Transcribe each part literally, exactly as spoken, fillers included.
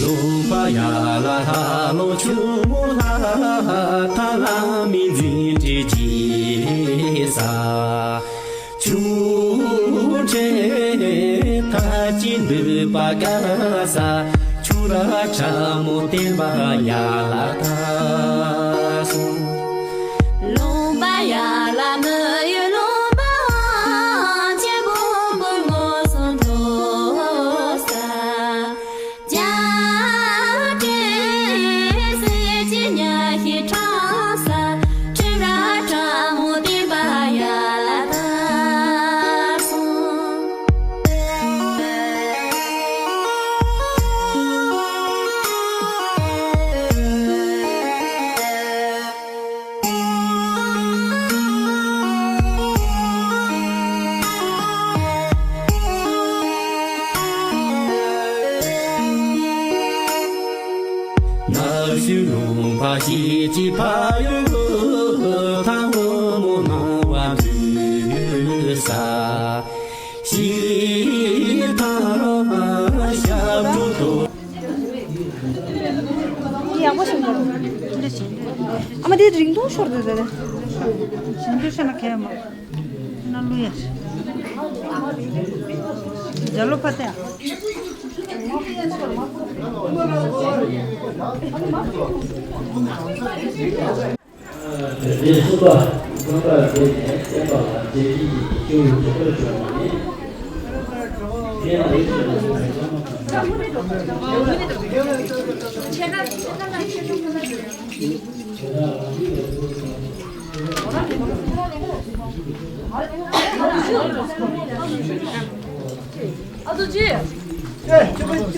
ལུང་པ་ཡ་ལ་ལྷ་ལོ་ཆུ་མོ་ལྷ་ཐ་ལ་མི་འཛིན་དྲི་ཇི་ས། ཆུ་ཕྲན་ཐ་ཅི་འདུས་པ་ག་ས། ཆུ་ར་ཁྲ་མོ་བསྟན་པ་ཡ་ལ་ཐ་སོང་། ལུང་པ་ཡ་ལ་མི་ཡུལ་ལུང་པ་ཆེན་པོ་པུས་མོ་སུ་འགྲོ་ས། ནགས་ཤུལ་ལུང་པ་ཞིག་གི་ཕ་ཡུལ་ཐང་ལོ་མོ་ནང་བ་འདུས་ས། ཞིག་ཐང་ཞབས་བྲོ་དོ། ཡག་པོ་ཞིག་འདུག་ཨ་མ་དེ་རིང་ཐུང་ཤོར་འདུག་ད་ལྟ། ཞིག་འདུག་ཤ་ན་ཁེ་མ། ན་ལུ་ཡ། ཇ་ལོ་ཕ་ཏེ། དེ་གསུམ་པ། རྫོང་དཔར་མཛད་ནས་བསྟན་པ་ལ་རྗེས་ཀྱི་སྐྱོ་བའི་རྒྱུ་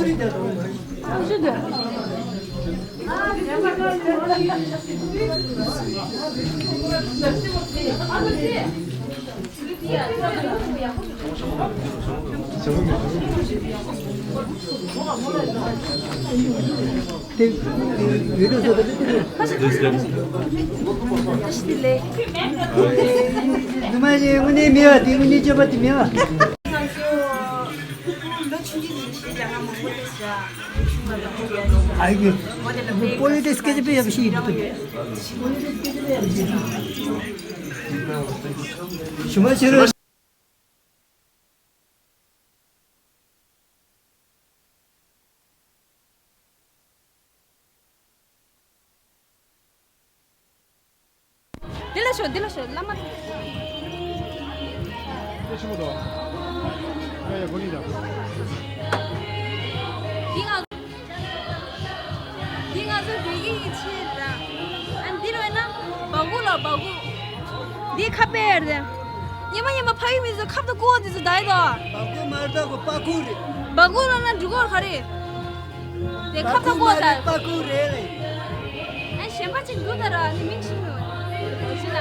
སྐར་བྱུང་བ་ནི། དེ་ཡང་རིགས་སུ་མ་ཆུང་བའི་བླ་མ་དང་། ཨ་ཙི་ཅི། ནུ་མ་རེ་དངོས་གནས་མེད་པ་དེ་དངོས་གནས་སྤྱོད་པ་དེ་མེད་པ། ང་ཚོ་ལོ་ཆུང་ཆུང་ནས་གཞས་རྒྱག་མཁན་མང་པོ་འདུག་ཟེར། ཨ་ཡོ། པོ་ལི་ཏི་སི་སྐད་ཆ་དཔེ་ཡག་པོ་ཞིག་ཡིན་འདུག་ཞུ་མ་བྱེད་རོགས། འདི་ལ་ཤོག་འདི་ལ་ཤོག་བླ་མ། ཨེ་ཆི་མོ་དོ། ཡ་ཡ་གོ་ནི་ད། འདི་ང་། འདི་ང་ཚོ་བོད་ཡིག་ཡིན་ཆེ་ར། ཨ་འདི་རོ་ན་སྦ་གུ་ལ་སྦ་གུ། འདི་ཁ་པེ་རེད། ཉི་མ་ཉི་མ་ཕ་ཡུལ་མི་ཚོ་ཁབ་ཏུ་ཀོ་འདི་ཚོ་ད་ཡི་དོ། སྦ་གུ་མ་རེད་ད་གོ་སྦ་གུ་རེད། སྦ་གུ་ལ་ན་འབྲུ་གོར་ག་རེད། དེ་ཁ་ཐག་པོ་ད། པ་ཀུ་རེད་ལེ། ཨ་གཞན་པ་ཅིག་འདུག་ད་ར་ནི་མིང་ཤེས་མི་འོང་། ཞེ་ན།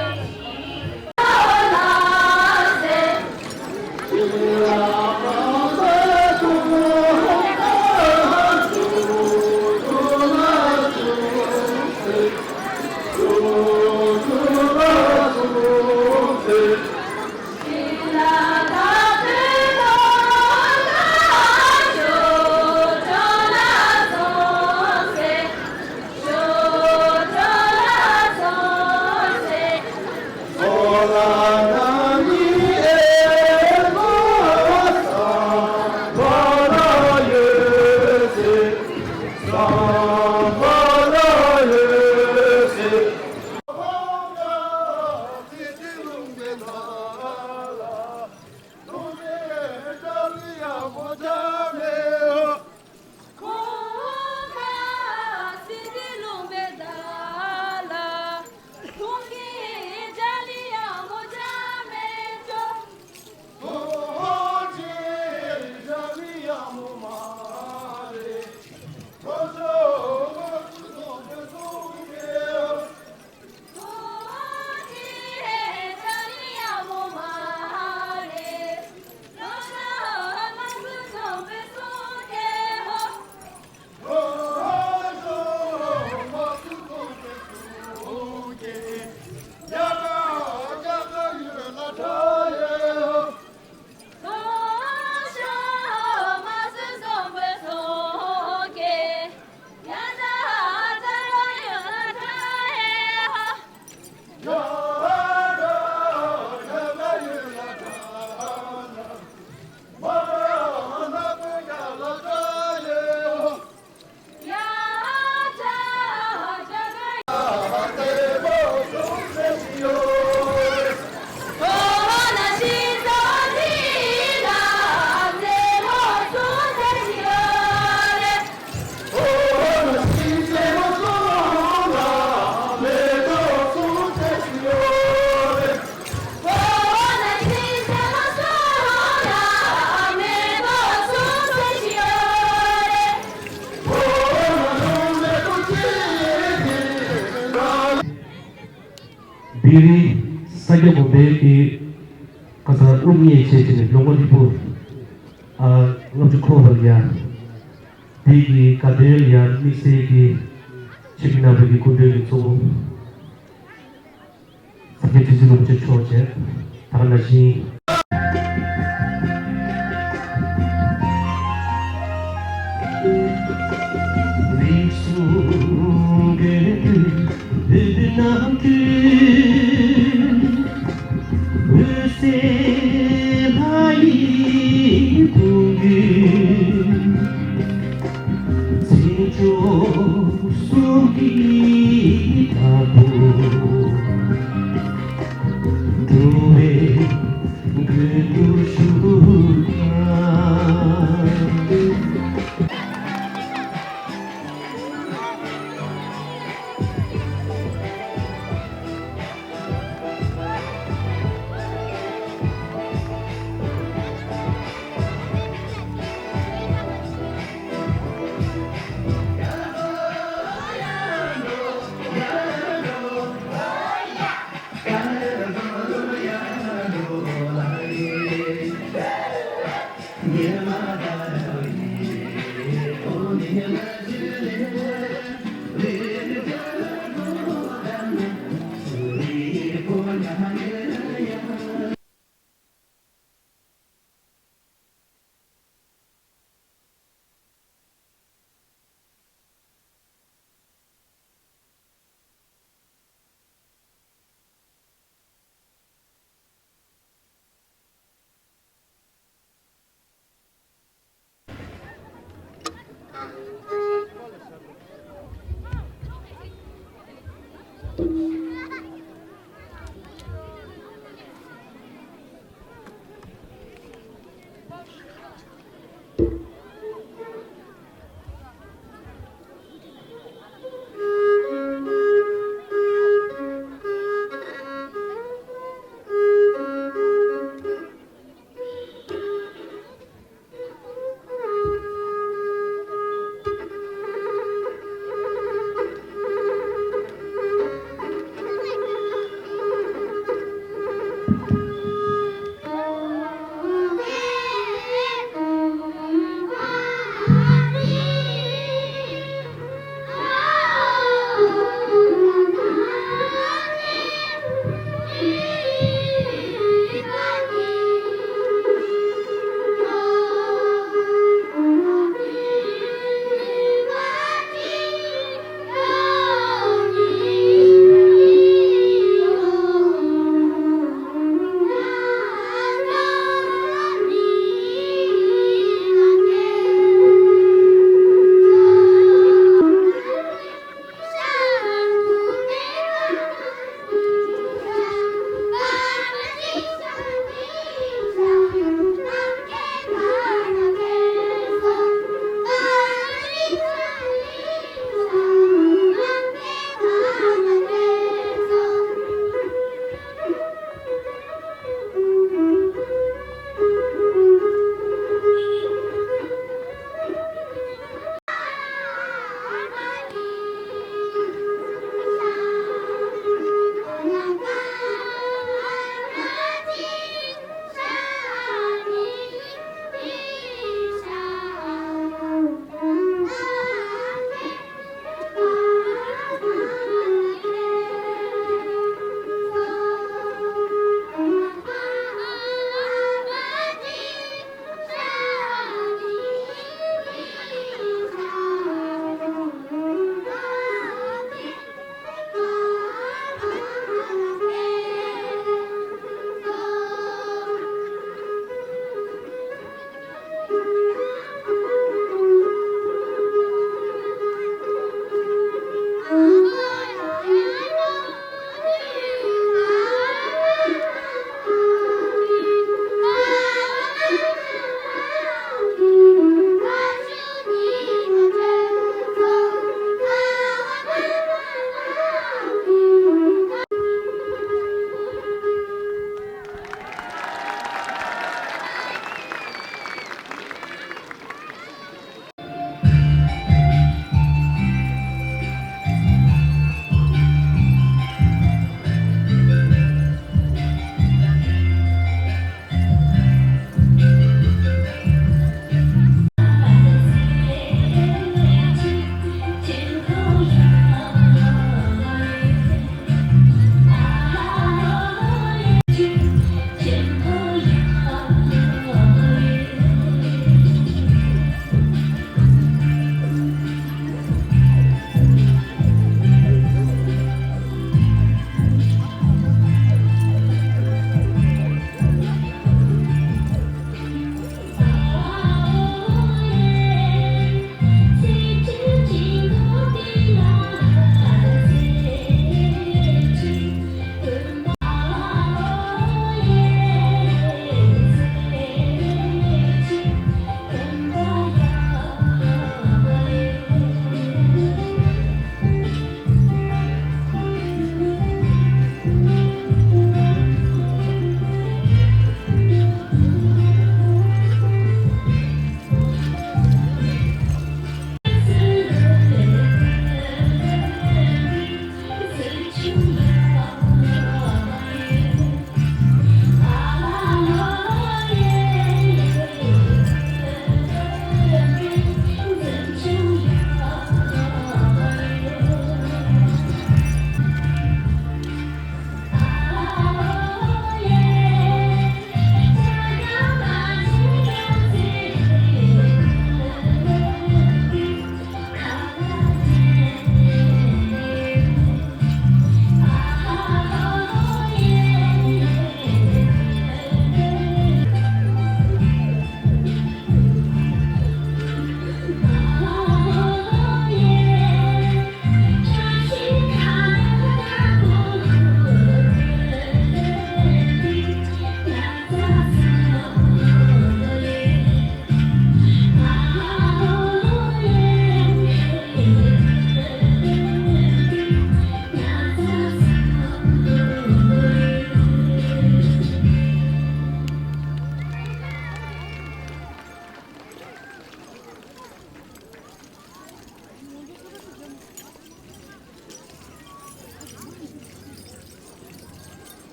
བོད་རིགས་ས་སྐྱ་དགོན་པའི་གི་ཁ་སང་དབུ་བརྙེས་བྱས་བྱས་ནས་ལོ་ངོ་ཧྲིལ་པོ་ཨ་ལྔ་བཅུ་འཁོར་བ་ལ་ཡ། དེ་གི་དགའ་སྟོན་ལ་ཡ་དམིགས་བསལ་གྱི་ཆིབས་བསྒྱུར་གནང་བའི་གི་སྐུ་མགྲོན་གྱི་གཙོ་བོ། ས་སྐྱ་ཁྲི་འཛིན་རིན་པོ་ཆེ་མཆོག་བཅས་ད་ག་ནང་བཞིན། རིགས་གསུམ་མགོན་པོའི་བོད་ནང་ཁུལ། འོད་གསལ་ལྷ་ཡི་དཔུང་གི། ཚེ་སྐྱོང་གསུམ་གྱི་བདག་པོ། འགྲོ་བའི་མགོན་དུ་བཞུགས་པ།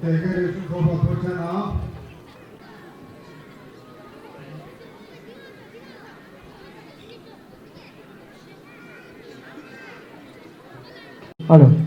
དེ་གའི་རེ་ཞུ་ཚོགས་པ་ཐུགས་རྗེ་གནང་། ཨ་ལོ།